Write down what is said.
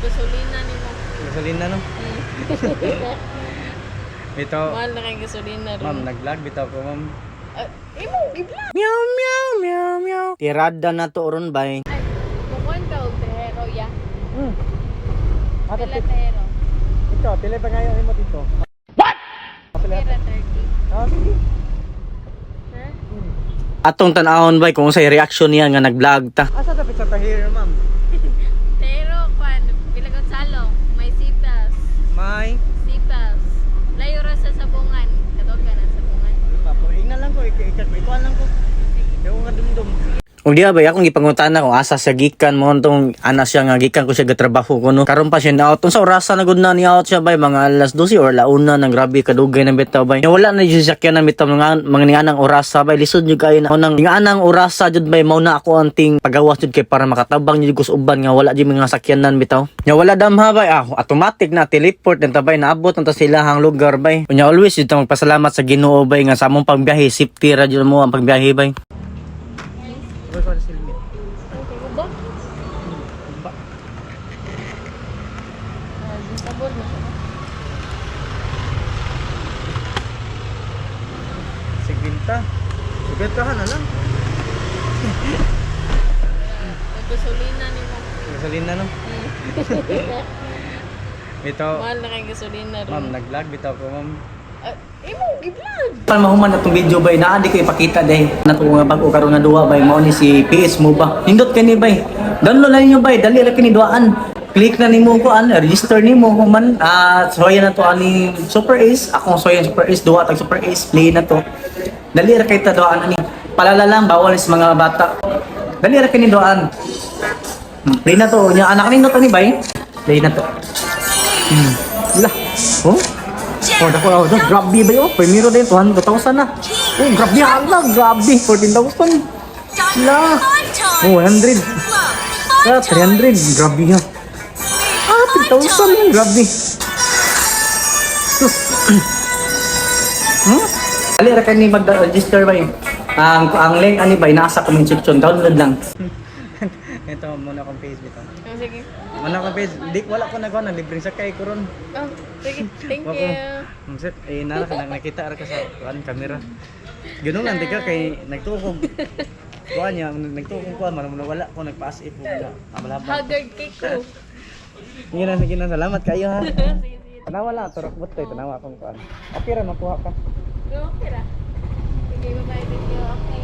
Gasolina nimo. Gasolina, no? Bitaw, Mahal na kay gasolina ron. ma'am, nag-vlog bitaw ko, ma'am. Ah, imo gibla. Meow, meow, meow, meow. Tirada na to ron, bay. Ay, mukuan ka og tehero ya. Ate, Pila tehero? ito, pila pa ngayon mo dito? What? Pila 30. Ah, sige. Ha? Atong tan-awon bay kung unsay reaction niya nga nag-vlog ta. Asa dapat sa tahir, ma'am? Tehero kwan, Villa Gonzalo, may sitas. May Sitas. Layo ra sa sabungan. Katol ka na sabungan. Ingnan lang ko, ikuan lang ko. Yung nga dumdum. Ug diha bay akong gipangutana kung asa siya gikan mo tong ana siya nga gikan ko siya gatrabaho ko, no. Karon pa siya na out. Unsa orasa na gud na ni out siya bay, mga alas 12 or launa nang grabe kadugay ng bitaw bay. Nya wala na jud siya sakyanan bitaw mga nianang orasa bay, lisod jud kayo na unang nianang orasa jud bay, mao na ako anting pagawas jud kay para makatabang jud ko sa uban nga wala jud mga sakyanan bitaw. Nya wala damha bay, ah, automatic na teleport na tabay naabot na ta sila hang lugar bay. Unya always jud ta magpasalamat sa Ginoo bay nga sa among pagbiyahe safety ra jud mo ang pagbiyahe bay. Okay, guba. Ah, sabon na siya. Sigbinta. Sigbintahan na lang. May gasolina nimo. Gasolina, no? Bitaw, Mahal na kay gasolina ron. ma'am, nag-vlog bitaw ko, ma'am. Ah, imo giblag. Pan mahuman na tong video bay, naa di ko ipakita day. Nato nga bag-o karon nga duwa bay, mao ni si PS mo ba. Nindot kani bay. Download na ninyo bay, dali ra kini duaan. Click na nimo ko an, register nimo human. Ah, soya na to ani Super Ace, akong soya Super Ace duwa tag Super Ace play na to. Dali ra kay ta duaan ani. Palala lang bawal sa mga bata. Dali ra kini duaan. Play na to. Nya anak nindot ani bay. Play na to. Lah. Oh? Oh, dako, oh, dako, grabe ba yun? Primero din, 200,000 na. Oh, grabe, hala, grabe, 14,000. La. Oh, 100. Ah, 300, grabe ha. Ah, 3,000, grabe. Sus. Ali ra kani mag-register ba yun? Ang link ani ba nasa comment section, download lang. Ito muna akong page bitaw. Oh, sige. Muna akong page, di wala ko nagawa na libreng sakay ko ron. Oh, sige. Thank Wako. you. Ang sir, eh nara ka nakita ra ka sa kuan kamera. Ganun lang di ka kay nagtukog. Kuan niya, nagtukog kuan man wala ko nagpaas if na abalabal. Haggard cake ko. Sige na, salamat kayo ha. Sige, sige. Tanawa lang turok but kay tanawa akong kuan. Okay ra makuha ka. Okay ra. Sige, bye-bye. Thank you. Okay.